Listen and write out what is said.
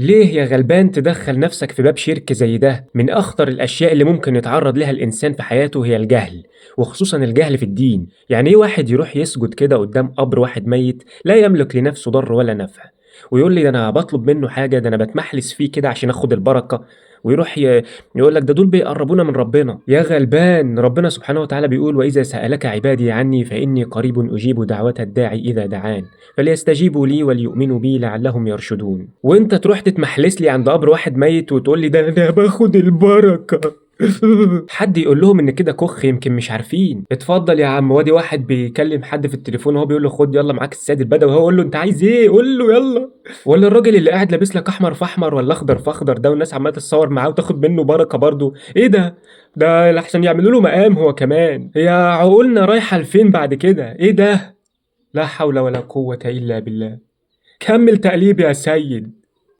ليه يا غلبان تدخل نفسك في باب شرك زي ده؟ من أخطر الأشياء اللي ممكن يتعرض لها الإنسان في حياته هي الجهل، وخصوصا الجهل في الدين. يعني إيه واحد يروح يسجد كده قدام قبر واحد ميت لا يملك لنفسه ضر ولا نفع، ويقول لي ده أنا بطلب منه حاجة، ده أنا بتمحلس فيه كده عشان آخد البركة، ويروح يقول لك ده دول بيقربونا من ربنا. يا غلبان، ربنا سبحانه وتعالى بيقول: وإذا سألك عبادي عني فإني قريب أجيب دعوة الداعي إذا دعان فليستجيبوا لي وليؤمنوا بي لعلهم يرشدون. وانت تروح تتمحلس لي عند قبر واحد ميت وتقول لي ده انا باخد البركة. حد يقول لهم ان كده كخ، يمكن مش عارفين. اتفضل يا عم، وادي واحد بيكلم حد في التليفون وهو بيقول له خد يلا معاك السيد البدوي، وهو يقول له انت عايز ايه؟ قول له يلا. ولا الراجل اللي قاعد لابس لك احمر في احمر ولا اخضر في اخضر ده، والناس عماله تتصور معاه وتاخد منه بركة برضه. ايه ده؟ ده لحسن يعملوا له مقام هو كمان. هي عقولنا رايحة لفين بعد كده؟ ايه ده؟ لا حول ولا قوة الا بالله. كمل تقليب يا سيد.